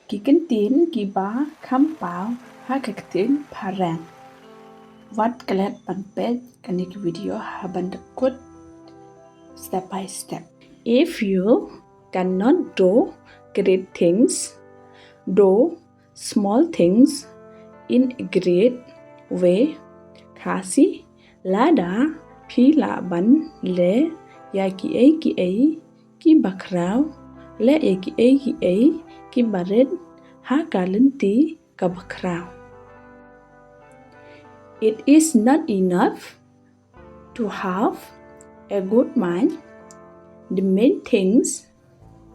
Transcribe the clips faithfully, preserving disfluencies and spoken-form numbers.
Ki kyntien kiba kham paw ha ka ktien phareng. Wat klet ban peit kane ka video haba kut step by step. If you cannot do great things, do small things in a great way. Khasi, lada phi lah ban leh ïa kiei kiei kiba khraw, leh ïa kiei kiei kiba rit ha ka lynti kaba khraw. It is not enough to have a good mind. The main things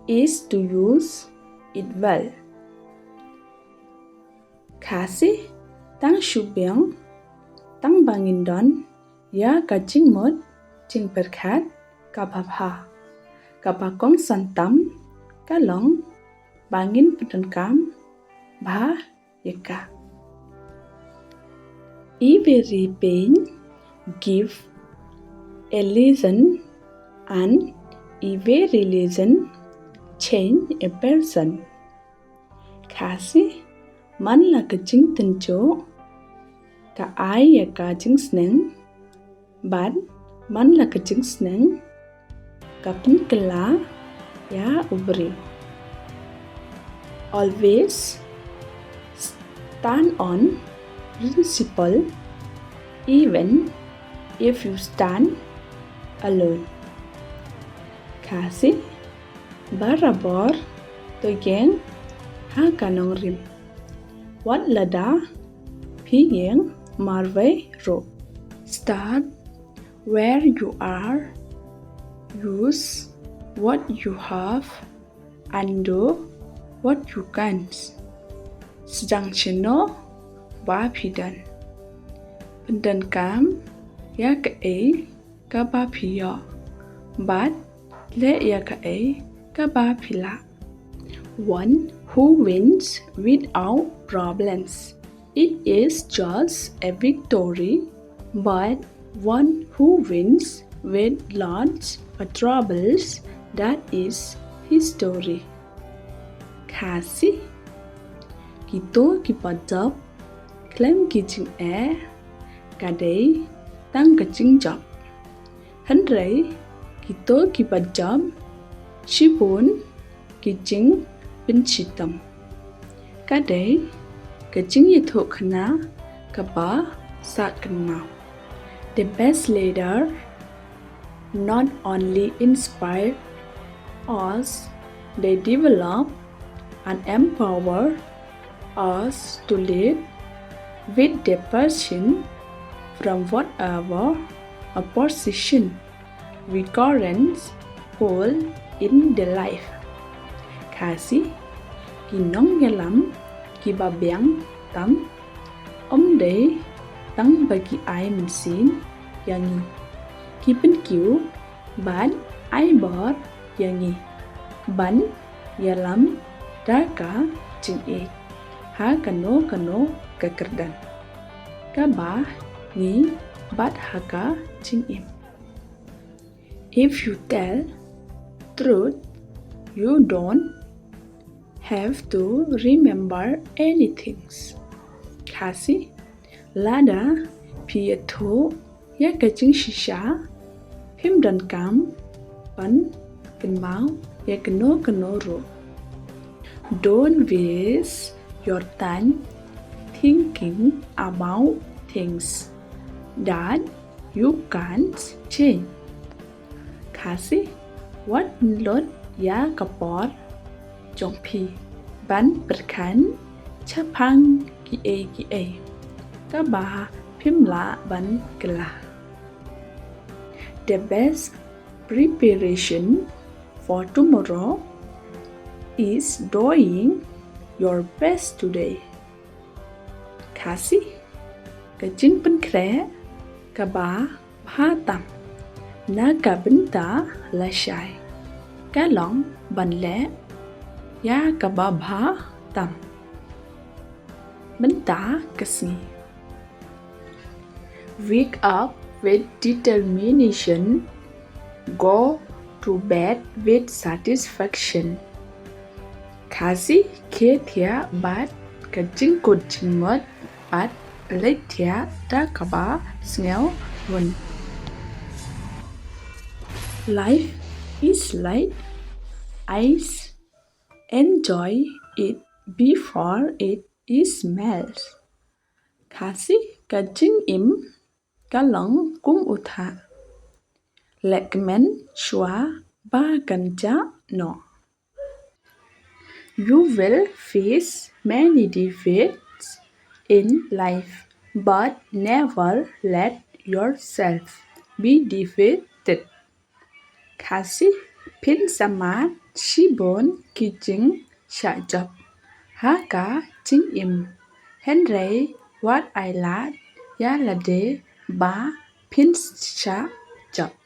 is to use it well. Khasi, tang shu biang tang ba ngin don ïa ka jingmut jingpyrkhat kaba bha. Kaba kongsan tam ka long ba ngin pyndonkam bha ïa ka. Every pain give a lesson, and every lesson change a person. Khasi, man la ka jingtynjuh ka ai ïa ka jingsneng, bad man la ka jingsneng ka pynkylla ïa u briew. Always stand on principle, even if you stand alone. Khasi, barabor to ïeng ha ka nongrim, wat lada phi ïeng marwei ruh. Start where you are, use what you have, and do what you can. Sdang shano ba phi don, pyndonkam ïa kaei kaba phi ïoh, bad leh ïa kaei kaba phi lah. One who wins without problems, it is just a victory, but one who wins with lots of troubles, that is history. Khasi, kito kiba jop khlem ki jingeh ka dei tang ka jingjop. Hynrei kito kiba jop shibun ki jingpynshitom ka dei ka jingïathuhkhana kaba sah kynmaw. The best leader not only inspire us, they develop and empower us to live with the passion from whatever a position we currently hold in the life. Khasi, ki nongïalam kiba biang tam ym dei tang ba ki ai mynsiem ïa ngi, ki pynkiew bad ai bor ïa ngi ban ïalam da ka jingïeit ha kano kano ka kyrdan kaba ngi bat ha ka jingim. If you tell truth, you don't have to remember anything. Khasi, lada phi ïathuh ïa ka jingshisha, phim donkam ban kynmaw ïa kano kano ruh. Don't waste your time thinking about things that you can't change. Khasi, wat lut ïa ka por jong phi ban pyrkhat shaphang kiei kiei kaba phim lah ban kylla. The best preparation for tomorrow is doing your best today. Khasi, ka jingpynkhreh kaba bha tam na ka bynta lashai ka long ban leh ïa kaba bha tam mynta ka sngi. Wake up with determination. Go to bed with satisfaction. Khasi khie thiah bad ka jingkut jingmut bad leit thiah da kaba sngewrun. Life is like ice. Enjoy it before it is melt. Khasi ka jingim ka long kum u thah. Leh kmen shuwa ba kan jah noh. You will face many defeats in life, but never let yourself be defeated. Khasi phin sa mad shibun ki jingshah jop ha ka jingim. Hynrei wat ai lad ïa lade ba phin shah jop.